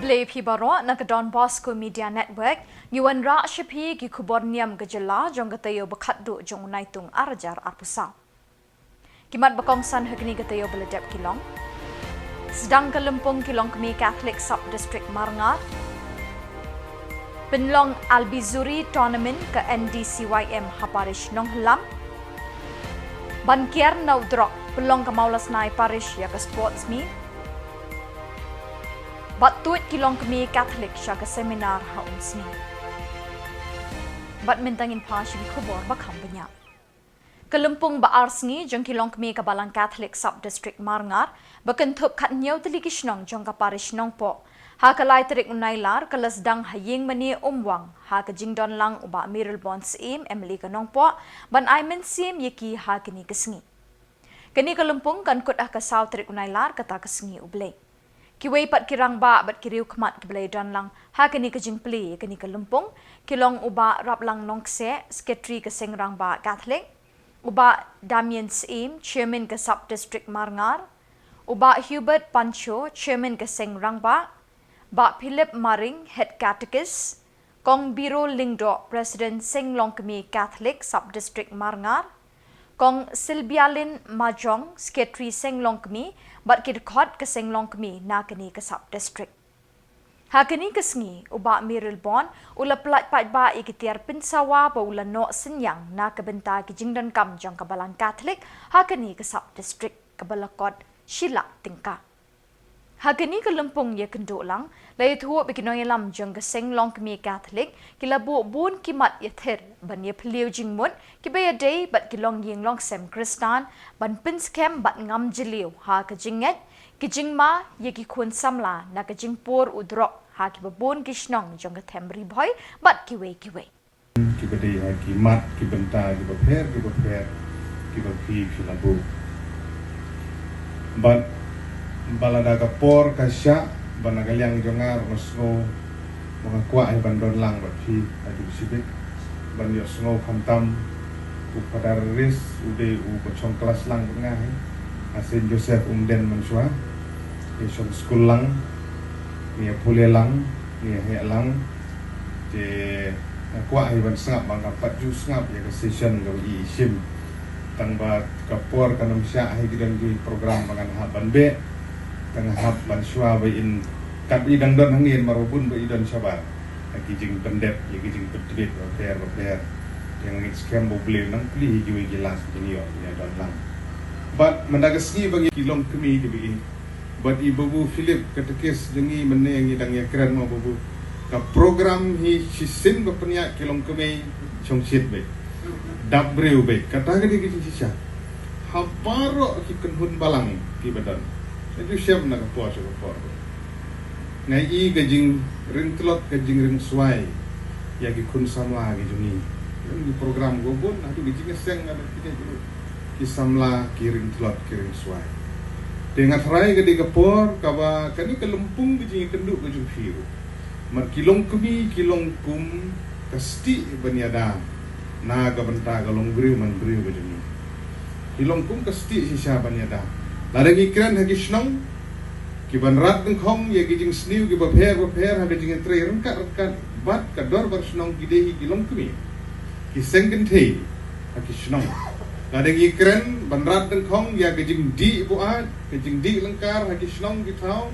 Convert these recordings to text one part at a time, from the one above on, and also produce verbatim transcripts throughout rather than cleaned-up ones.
Khublei phi baroh na ka Don Bosco Media Network, ngi wanrah sha phi ki khubor niam ka jylla jong ka taïew ba khatduh jong u Naitung ar hajar arphew saw. Ki mat ba kongsan ha kane ka taïew ba la dep ki long: Sdang ka lympung ki longkmie Catholic Sub District Marngar. Pynlong Albizuri Tournament ka N D C Y M ha Parish Nonghlam. Ban kiar na u drok, pynlong ka Mawlasnai Parish ïa ka Sports Meet. Bad tuid ki longkmie Catholic sha ka seminar ha Umsning. Bad mynta ngin phai sha ki khubor ba kham bniah. Ka lympung ba ar sngi jong ki longkmie ka Balang Catholic Sub District Marngar ba kynthup khathynñiew tylli ki shnong jong ka Parish Nongpoh, ha ka lai tarik u Nailar ka la sdang ha ïing mane Umwang, ha ka jingdonlang u Bah Mayralborn Syiem, M L A ka Nongpoh, ban ai mynsiem ïa ki ha kane ka sngi. Kane ka lympung kan kut ha ka saw tarik u Nailar, kata ka sngi U Blei. Kiwei pat ki rangbah bad ki riewkhmat kiba la ïadonlang ha kane ka jingplie ïa kane ka lympung ki long u Bah Raplang Nongkseh, Secretary ka Seng Rangbah Catholic, u Bah Damian Syiem, Chairman ka Sub District Marngar, u Bah Hubert Pancho, Chairman ka Seng Rangbah, Bah Philip Maring, Head Catechist, Kong Biro Lyngdoh, President Seng Longkmie Catholic Sub District Marngar, Kong Sylvialin Majong, Secretary Seng Longkmie, bad ki dkhot ka Seng Longkmie na kane ka Sub District. Ha kane ka sngi, u Bah Mayralborn u la pyllait paidbah ïa ki tiar pynsawa ba u la noh synñiang na ka bynta ki jingdonkam jong ka Balang Catholic ha kane ka Sub District, kaba la kot shi lak tyngka. Ha kane ka lympung ïakynduh lang, la ïathuh ba ki nongïalam jong ka Seng Longkmie Catholic ki la buh bun ki mat ïathir ban ïaphylliew jingmut kiba ïadei bad ki longïing longsem Khristan, ban pynskhem bad ngam jylliew ha ka jingngeit, ki jingma ïa ki khun samla na ka jingpur u drok ha kiba bun ki shnong jong ka them Ri Bhoi bad kiwei kiwei. Kiba dei ha ki mat ki bynta kiba pher kiba pher kiba phi phi la buh. Bad ba lada ka por ka shah, ba na ka liang jong nga ruh nga sngew ba nga kwah hi ban don lang bad phi ha ki shibit, ban ïohsngew khamtam. U Father Reese u dei uba shong klas lang bad nga hi ha Saint Joseph Umden mynshuwa. Ngi shong skul lang, ngi ïa pule lang, ngi ïa heh lang. Te nga kwah hi ban sngap, ba nga pat ju sngap ïa ka session kaba i shim. Tang ba ka por kan ym shah hi, ki don ki program ba ngan hap ban beh. Tang nga hap ban shuwa ba in, kat i dang don hangne, mar ba bun ba i don shabar. Ha ki jingpyndep ïa ki jingpyntbit bapher bapher. Te nga ngeit skhem ba U Blei un nang plie hi kiwei ki last, ki ngi ïoh ïa don lang. Bad mynta ka sngi ba ngi ki longkmie kiba i Bad i Babu Philip, katekis jong ngi, mynne ngi dang ïakren mo Babu. Ka program hi shisien ba pynïaid ki longkmie, shongshit beit, dap briew beit. Kata ka dei ka jingshisha ha baroh ki kynhun balang kiba don. Nga ju shem na ka por sha ka por. Nga i ka jingring tlot, ka jingring swai ïa ki khun samla ki jong ngi. Ki program kiba bun, haduh ki jingïaseng, haduh ki jingïaseng, ki samla ki ring tlot, ki ring swai. Te nga tharai ka dei ka por kaba kane ka lympung ka jingïakynduh ka jong phi ruh, mar ki longkmie ki long kum ka stieh ban ïada na ka bynta ka longbriew manbriew ka jong ngi. Ki long kum ka stieh shisha ban ïada. Lada ngi kren ha ki shnong, ki ban rat dyngkhong ïa ki jingsniew kiba pher bapher ha ka jingïatrei ryngkat ryngkat bad ka dorbar shnong, ki dei hi ki longkmie ki seng kynthei ha ki shnong. Lada ngi kren ban rat dyngkhong ïa ka jingdih buaid, ka jingdih lyngkar ha ki shnong ki thaw,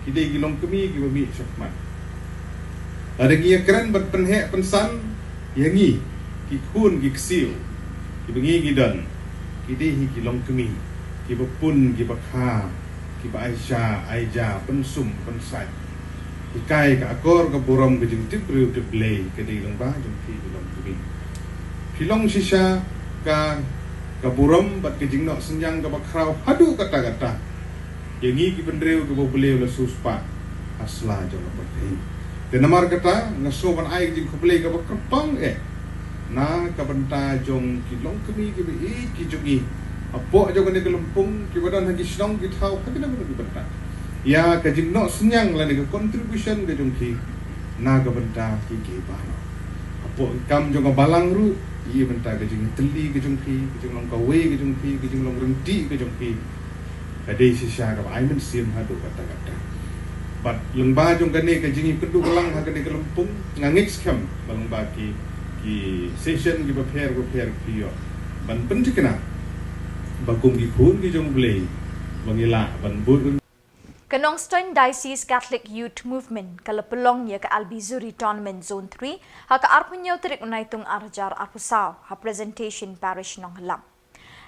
ki dei ki longkmie kiba mih shakhmat. Lada ngi ïakren ban pynheh pynsan ïa ngi ki khun ki ksiew kiba ngi ngi don, ki dei hi ki longkmie kiba pun kiba kha, kiba aisha aija, pynsum pynsait. Hikai ka akor ka burom, ka jingtip briew tip Blei, ka dei lyngba jong phi ki longkmie. Phi long shisha ka, ka burom bad ka jingnoh synñiang kaba khraw haduh katta katta ïa ngi ki bynriew kiba U Blei u la siewspah ha sla jong ka pyrthei. Te namar kata nga sngew ban ai ka jingkhublei kaba kyrpang eh na ka bynta jong ki longkmie kiba ïeit ki jong ngi hapoh jong kane ka lympung, kiba don ha ki shnong ki thaw, ha kino kino ki bynta, ïa ka jingnoh synñiang lane ka contribution ka jong ki na ka bynta ki, ki balang. Hapoh ki kam jong ka balang ruh, ïa bynta ka jingtylli ka jong ki, ka jinglong kawei ka jong ki, ka jinglong ryntih ka jong ki, ka dei shisha kaba ai mynsiem haduh katta katta. Bad lyngba jong kane ka jingïakynduh lang ha kane ka lympung, nga ngeit skhem ba lyngba ki, ki session kiba pher ba pher phi ïoh ban pynthikna ba kum ki khun ki jong U Blei ba ngi lah ban bud. Ka Nongstoiñ Diocese Catholic Youth Movement ka la pynlong ïa ka Albizuri Tournament Zone three ha ka arphew hynñiew tarik u Naitung ar hajar arphew saw ha Presentation Parish Nonghyllap.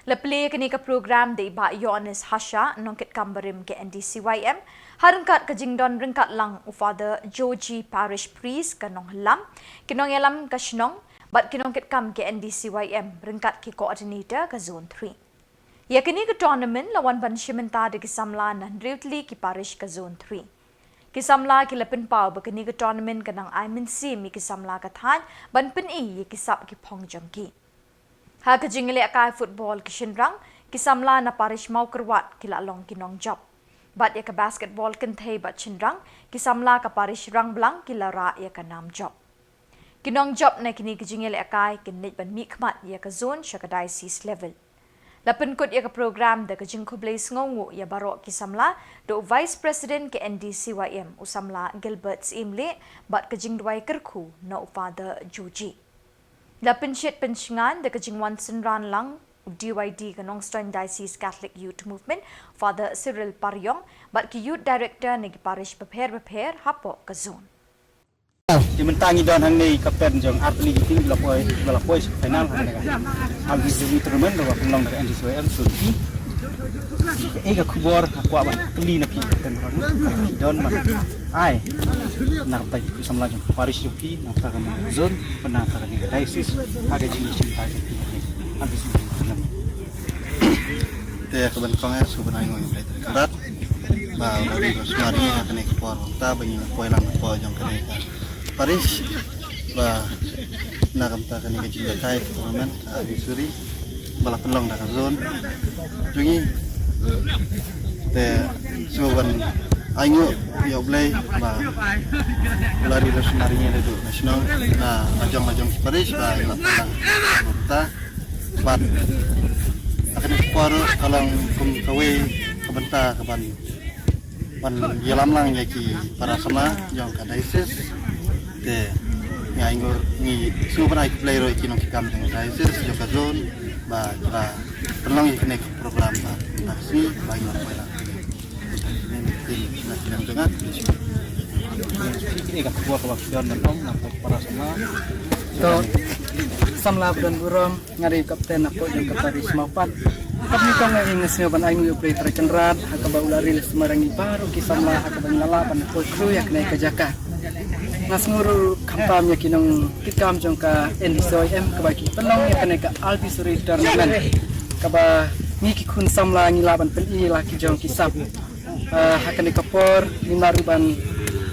La plie ïa kane ka program da i Bah Yohanes Hasha, nongkitkam barim ka N D C Y M, ha ryngkat ka jingdon ryngkat lang u Father Georgie, Parish Priest ka Nonghyllap, ki nongïalam ka shnong bad ki nongkitkam ka N D C Y M ryngkat ki coordinator ka Zone three. Ïa kane ka tournament la wan ban shim bynta da ki samla na hynriew tylli ki parish ka Zone three. Ki samla ki la pynpaw ba kane ka tournament ka nang ai mynsiem ïa ki samla ka thaiñ ban pyni ïa ki sap ki phong jong ki. Ha ka jingïalehkai football ki shynrang, ki samla na parish Mawkyrwat ki la long ki nongjop. Bad ïa ka basketball kynthei bad shynrang, ki samla ka parish Rangblang ki la rah ïa ka nam jop. Ki nongjop na kine ki jingïalehkai kin leit ban mihkhmat ïa ka zone sha ka diocese level. La pynkut ïa ka program da ka jingkhublei sngewnguh ïa baroh ki samla da u Vice President ka N D C Y M, u samla Gilbert Syiemlieh, bad ka jingduwai kyrkhu na u Father Georgie. La pynshit pynshngaiñ da ka jingwan synran lang u D Y D ka Nongstoiñ Diocese Catholic Youth Movement, Father Cyril Pariong, bad ki Youth Director na ki parish bapher bapher hapoh ka zone. Te mynta ngi don hangne i kapten jong artylli ki team ba la poi, ba la poi sha final hangne ka Albizuri tournament ba pynlong da ka N D C Y M Sopi. Ei ka khubor ha kwah ban kylli na phi kapten ba don ban ai na ka bynta ki samla jong parish jong phi, na ka bynta ka zone, bad na ka bynta ka diocese, ha ka jingïashim bynta jong phi. Albizuri tournament. Te ka ban kong eh, sngewbha ban ai nguh ïa U Blei Trai Kynrad ba u la ri ba sumar ïa ngi ha kane ka por, mynta ba ngi la poi lang ka por jong kane ka parish ba na ka bynta kane ka jingïakai ka tournament, ah, Missouri ba la pynlong da ka zone jong ngi. Te sngewbha ban ai nguh ïa U Blei ba u la ri la sumar ïa ngi naduh na shnong, na lajong lajong ki parish ba la pynlong mynta. Bad ha kane ka por ruh ka long kum kawei ka bynta ka ban, ban ïalam lang ïa ki para samla jong ka diocese. Te ngi ai nguh, ngi sngewbha ban ai khublei ruh ïa ki nongkitkam jong ka diocese, jong ka zone ba ki la pynlong ïa kane ka program ba na ka sngi ba ïa ngi la poi lang. Kine ki na ki nang jong nga. Kine ka khubor kaba ki don ban ong na ka para samla. To samla ba don burom. Nga dei u kapten hapoh jong ka parish Mawpat. Katne kong nga ïa nga sngewbha ban ai nguh ïa U Blei Trai Kynrad ha kaba u la ri la sumar ïa ngi baroh ki samla ha kaba ngi la lah ban poi khrui ha kane ka jaka. Nga sngew ruh khamtam ïa ki nongkitkam jong ka N D C Y M kaba ki pynlong ïa kane ka Albizuri tournament kaba ngi ki khun samla ngi lah ban pyni la ki jong ki sap. Ah, ha kane ka por ngim lah ruh ban,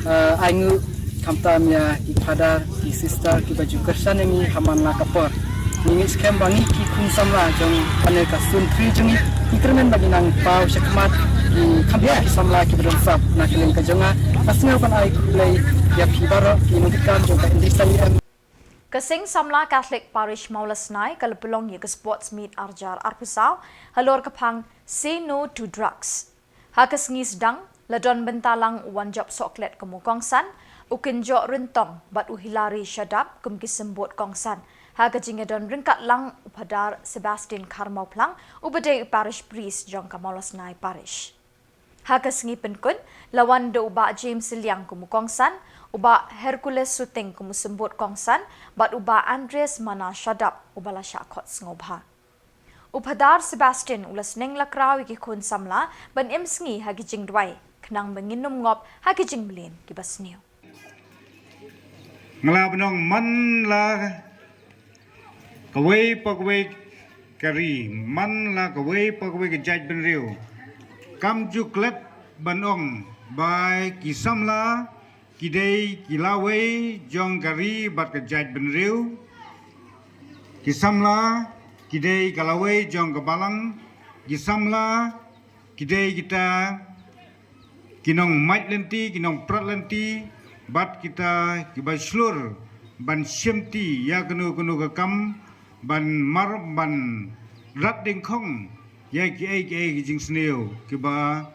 ah, ai nguh khamtam ïa ki father, ki sister kiba ju kyrshan ïa ngi ha man la ka por. Ngi ngeit skhem ba ngi ki khun samla jong kane ka Zone three jong ngi, ngi kyrmen ba ngi nang paw shakhmat, ngi khamtam ki samla kiba don sap na ka liang ka jong nga. Nga sngew ban ai khublei ïa phi baroh ki nongkitkam jong ka N D C Y M. Ka Seng Samla Catholic Parish Mawlasnai ka la pynlong ïa ka sports meet ar hajar arphew saw halor ka phang Say No to Drugs. Ha ka sngi sdang la don bynta lang u Wanjop Sohklet kum u kongsan, u Kynjoh Ryntong bad u Hilary Shadap kum ki symbud kongsan. Ha ka jingïadon ryngkat lang u Phadar Sebastian Kharmawphlang uba dei u parish priest jong ka Mawlasnai Parish. Ha ka sngi pynkut la wan da u Bah James Liang kum u kongsan, u Bah Hercules Suting kum u symbud kongsan bad u Bah Andreas Mana Shadap uba la shah khot sngewbha. U Phadar Sebastian u la sneng la kraw ïa ki khun samla ban im sngi ha ki jingduwai khnang ba ngin ym ngop ha ki jingmlien kiba sniew. Nga la pynlong man la kawei pa kawei ka ri, man la kawei pa kawei ka jaitbynriew. Kam ju klet ban ong ba ki samla ki dei ki lawei jong ka ri bad ka jaitbynriew. Ki samla ki dei ka lawei jong ka balang. Ki samla ki dei kita ki nongmait lynti, ki nongprat lynti, bad kita kiba shlur ban shimti ïa kano kano ka kam, ban mar, ban rat dyngkhong ïa kiei kiei ki jingsniew kiba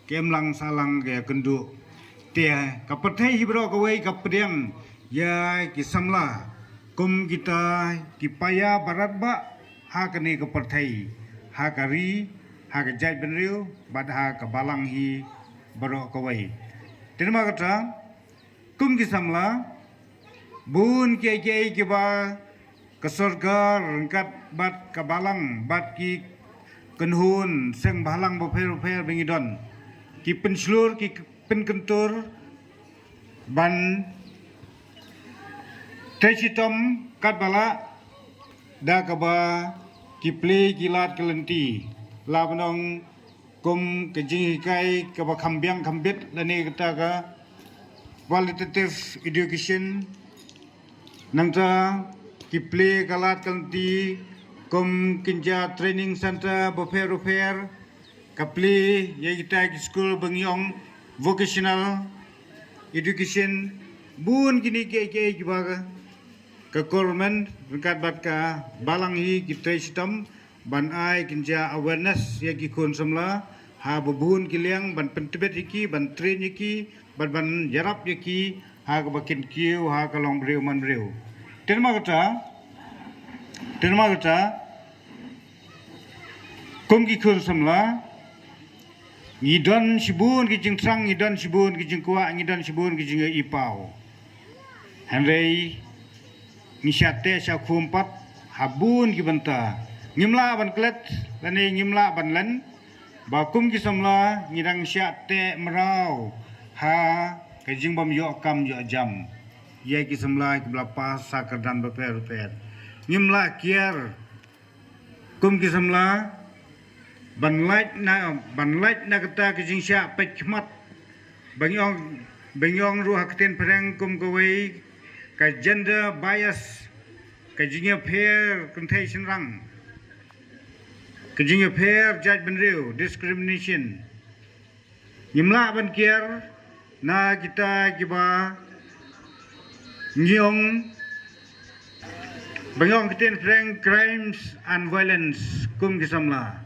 ki imlang sahlang ki ïakynduh. Te ka pyrthei hi baroh kawei ka pdiang ïa ki samla kum kita ki paia barat ba ha kane ka pyrthei, ha ka ri, ha ka jaitbynriew bad ha ka balang hi baroh kawei. Te namar kata kum ki samla bun kiei kiei kiba ka sorkar ryngkat bad ka balang bad ki kynhun seng bhalang bapher bapher ba ngi don ki pynshlur ki pynkyntur ban trei shitom katba lah da kaba ki plie ki lad ki lynti la ban ong kum ka jinghikai kaba kham biang kham bit lane kata ka qualitative education. Nangta ki plie ka lad ka lynti kum kynja training center bapher bapher, ka plie ïa kita ki skul ba ngi ong vocational education. Bun kine kiei kiei kiba ka government ryngkat bad ka balang hi ki trei shitom ban ai kynja awareness ïa ki khun samla ha ba bun ki liang ban pyntbit ïa ki, ban train ïa ki, ban ban ïarap ïa ki ha kaba kin kiew ha ka long briew man briew. Te namar kata, te namar kata kum ki khun samla ngi don shibun ki jingthrang, ngi don shibun ki jingkwah, ngi don shibun ki jingïohi paw. Hynrei ngi shah teh shah khum pat ha bun ki bynta. Ngim lah ban klet lane ngim lah ban len ba kum ki samla ngi dang shah teh mraw ha ka jingbym ïoh kam ïoh jam ïa ki samla kiba la pass ha kyrdan bapher bapher. Ngim lah kiar kum ki samla ban lait na, ban lait na kata ka jingshah peit khmat ba ngi ong, ba ngi ong ruh ha ka ktien phareng kum kawei ka gender bias, ka jingïapher kynthei shynrang, ka jingïapher jaitbynriew, discrimination. Ngim lah ban kiar na kita kiba ngi ong ba ngi ong ktien phareng crimes and violence kum ki samla.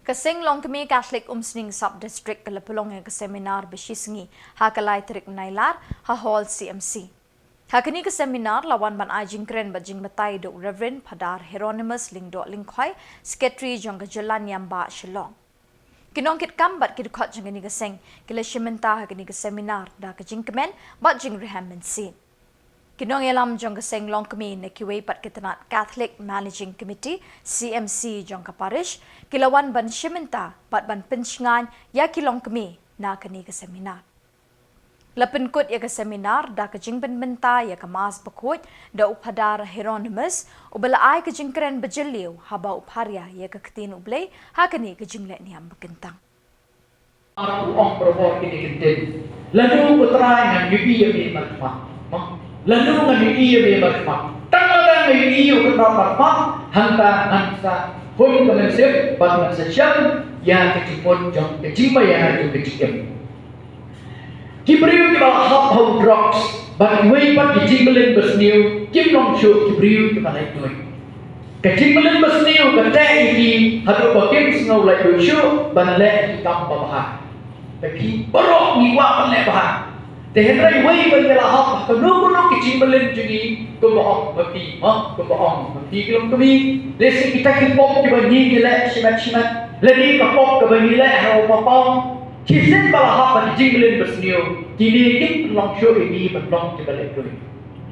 Ka Seng Longkmie Catholic Umsning Sub District ka la pynlong ïa ka seminar ba shi sngi ha ka lai tarik Nailar ha Hall C M C. Ha kane ka seminar la wan ban ai jingkren bad jingbatai da u Reverend Phadar Hieronymus Lyngdoh Lyngkhoi, Secretary jong ka Jylla Niam Bah Shillong. Ki nongkitkam bad ki dkhot jong kane ka seng ki la shim bynta ha kane ka seminar da ka jingkmen bad jingrhem mynsiem. Ki nongïalam jong ka Seng Longkmie ne kiwei pat ki tnat Catholic Managing Committee, C M C, jong ka parish ki la wan ban shim bynta bad ban pynshngaiñ ïa ki longkmie na kane ka seminar. La pynkut ïa ka seminar da ka jingpynbynta ïa ka Mass Bakhuid da u Phadar Hieronymus uba la ai ka jingkren bajylliew haba u pharia ïa ka ktien U Blei ha kane ka jingleh niam ba kyntang. U ong barabor kine ki ktien. Lano ko Trai ngan ïohi ïa me markhmat. Lano ngan ïohi ïa me markhmat. Tang lada ngan ïohi ïa u Trai markhmat, hangta ngan sa hun ka mynsiem bad ngan sa shem ïa ka jingmut jong ka jingmaïan jong ka jingim. Ki briew kiba la hap ha u drugs bad kiwei pat ki jingmlien basniew kim long shuh ki briew kiba leh duh. Ka jingmlien basniew ka teh ïa ki haduh ba kim sngew laitluid shuh ban leh ki kam babha. Te phi baroh ngi kwah ban leh bha. Te hynrei wei ba ngi la hap ha kano kano ki jingmlien jong ngi kumba ong ma phi, ma kumba ong ma phi ki longkmie. Lehse kita ki pop kiba ngi ngi leh shimet shimet. Lane ka pop kaba ngi leh ha u papaw. Shisien ba la hap ha ki jingmlien basniew. Kine kim pynlong shuh ïa ngi ban long kiba leh duh.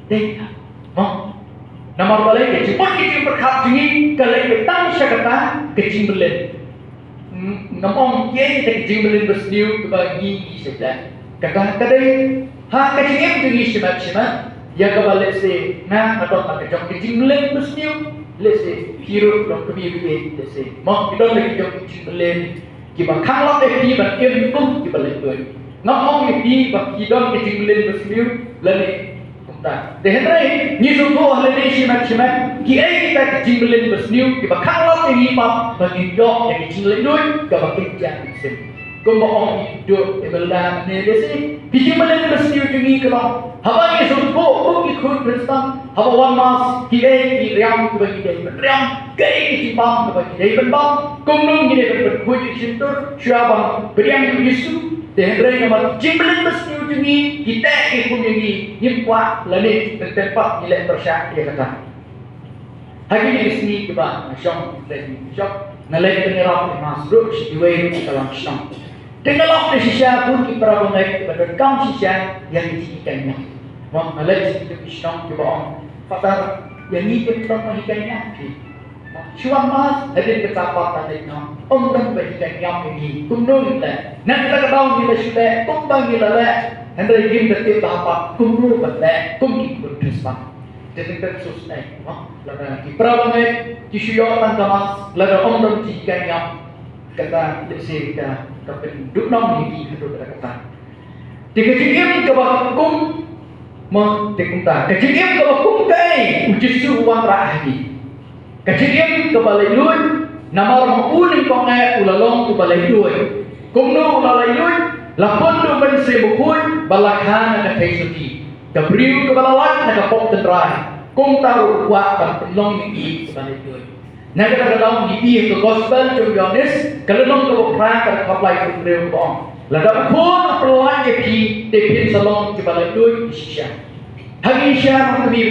Dei ka, mo? Namar balei? Ka jingmut ka jingpyrkhat jong ngi ka leh tang sha kata ka jingmlien. Ngam ong kiei kita ki jingmlien basniew kiba ngi ngi shu leh. Kata ka dei ha ka jingim jong ngi shimet shimet. Ïa kaba lehse nga nga don ha ka jong ka jingmlien basniew. Lehse phi ruh long kmie ba ïeit lehse, mo, phi don ha ka jong ka jingmlien kiba khanglad ïa phi ban im kum kiba leh duh. Ngam ong ïa phi ba phi don ka jingmlien basniew lane kumta. Te hynrei ngi sngewthuh ha lade shimet shimet kiei kita ki jingmlien basniew kiba khanglad ïa ngi pat ba ngin ïoh ïa ka jingleh duh kaba kynja mynsiem. Kumba ong i Duh Imelda ne lehse ki jingmlien basniew jong ngi ka long haba ngi sngewthuh kum ki khun Khristan, haba wan Mass kiei ki riam kiba ngi dei ban riam, kiei ki jingbam kiba ngi dei ban bam, kumno ngi dei ban pynkhuid ïa ka shyntur shuwa ban pdiang ïa u Jisu. Te hynrei namar ki jingpynlong basniew jong ngi, ki teh ki kum ïa ngi, ngim kwah lane teng teng pat ngi leh pyrshah ïa kata. Ha kine ki sngi kiba nga shong leh ngi shong, nga leh pynïarap ïa nga sdang sha kiwei ruh ki ka lam shnong. Te nga lap da shisha bun ki para bangeit kiba donkam shisha ïa ki jinghikai niam. Mo nga leit sha kitu ki shnong kiba ong, Father, ïa ngi kim don ba hikai niam phi. Shuwa mas hadien kata pat la dei nong ym don ba hikai niam ïa ngi. Kumno ngin leh? Na kata ka daw ngi la shu leh kumba ngi la leh. Hynrei ngim da tip ba ha pat kumno ban leh kum ki khun Khristan. Te teng teng shu sdei, mo. Lada ki para bangeit ki shu ïoh tang ka mas, lada ym don jinghikai niam, kata lehse ka, ka pynduhnong ïa ngi haduh katta katta. Te ka jingim kaba kum, mo, te kumta, ka jingim kaba kum kaei U Jisu u wanrah ha ngi. Ka jingim kaba laitluid, namar ma u nyngkong eh u la long uba laitluid. Kumno u la laitluid? La pynduh Mynsiem Bakhuid ba la kha na ka theisotti. Ka briew kaba la lait na ka pop tynrai. Kumta ruh u kwah ban pynlong ïa ngi kiba laitluid. Na kata ka daw ngi ïohi ha ka gospel jong u Ïoannis, ka lynnong kaba phra, ka dkhot lai, ka hynriew, ka ong, lada u Khun u pynlait ïa phi, te phin sa long kiba laitluid shisha. Ha ngi sha ngi,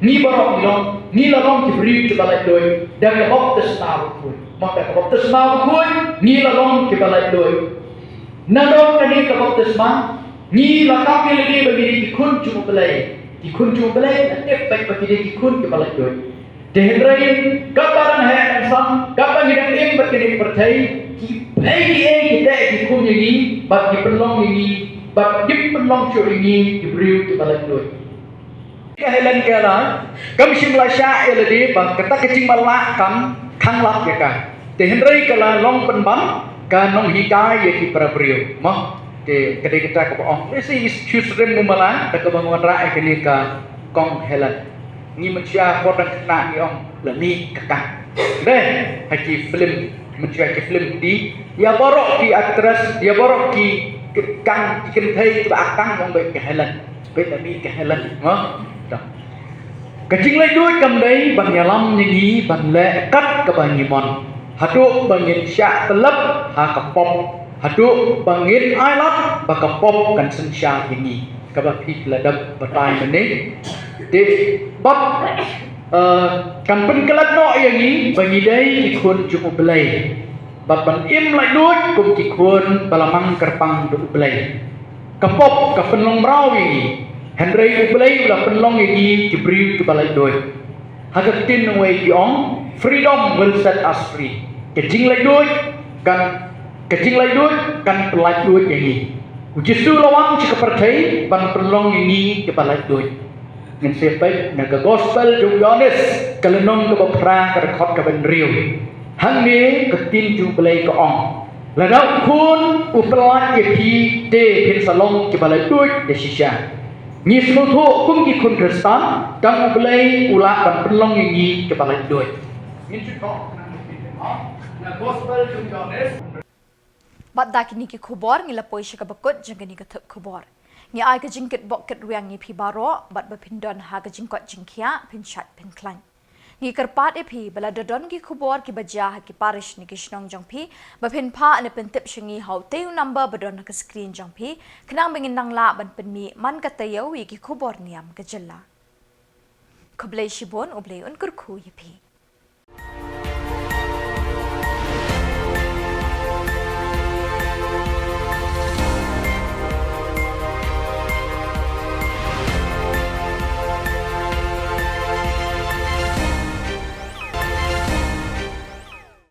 ngi baroh ngi long, ngi la long ki briew kiba laitluid da ka baptisma bakhuid. Mo, da ka baptisma bakhuid ngi la long kiba laitluid. Nadong kane ka baptisma ngi la kam ïa lade ba ngi dei ki khun jong U Blei. Ki khun jong U Blei, la tip beit ba ki dei ki khun kiba laitluid. Te hynrei katba dang heh dang sam, katba ngi dang im bad kane ka pyrthei, kiei kiei ki teh ki kum ïa ngi bad ki pynlong ïa ngi bad ki pynlong shuh ïa ngi ki briew kiba laitluid. Ka Helen ka la, kam shym la shah ïa lade ba kata ka jingmatlah kam khang lap ïa ka. Te hynrei ka la long pynban ka nonghikai ïa ki para briew. Mo, te ka dei kata kaba ong, lehse shu syriem u mala da kaba nga wanrah ïa kane ka kong Helen. Ngi mynshuwa por dang khynnah ngi ong la mih ka kah. Dei ha ki film, mynshuwa ki film Hindi, ïa baroh ki actress, ïa baroh ki, ki kang, ki kynthei kiba acting ong beit ka Helen. Beit la mih ka Helen, mo. Ka jinglaitluid kam dei ban ïalam ïa ngi ban leh kat kaba ngi mon, haduh ba ngin shah tyllep ha ka pop, haduh ba ngin ailad ba ka pop kan synshar ïa ngi, kaba phi la dep batai mynne. Te bad, eh, kan pynkhlad noh ïa ngi ba ngi dei ki khun jong U Blei, bad ban im laitluid kum ki khun ba la mang kyrpang da U Blei. Ka pop ka pynlong mraw ïa ngi, hynrei U Blei u la pynlong ïa ngi ki briew kiba laitluid. Ha ka ktien nongwei ki ong, "Freedom will set us free." Ka jinglaitluid kan, ka jinglaitluid kan pynlaitluid ïa ngi. U Jisu la wan sha ka pyrthei ban pynlong ïa ngi kiba laitluid. Ngin sa peit na ka gospel jong u Ïoannis, ka lynnong kaba phra, ka dkhot kaba hynriew. Hangne ka ktien jong U Blei ka ong, lada u Khun u pynlait ïa phi, te phin sa long kiba laitluid da shisha. Ngi sngewthuh kum ki khun Khristan, tang U Blei u lah ban pynlong ïa ngi kiba laitluid. Ngin shu thoh na ka gospel jong u Ïoannis. Bad da kine ki khubor ngi la poi sha kaba kut jong kane ka thup khubor. Ngi ai ka jingkitbok kitrwiang ïa phi baroh, bad ba phin don ha ka jingkoit jingkhiah, phin shait phin khlaiñ. Ngi kyrpad ïa phi ba lada don ki khubor kiba jia ha ki parish ne ki shnong jong phi, ba phin phah ne pyntip sha ngi ha utei u number ba don ha ka screen jong phi, khnang ba ngin nang lah ban pynmih man ka taïew ïa ki khubor niam ka jylla. Khublei shibun, U Blei un kyrkhu ïa phi.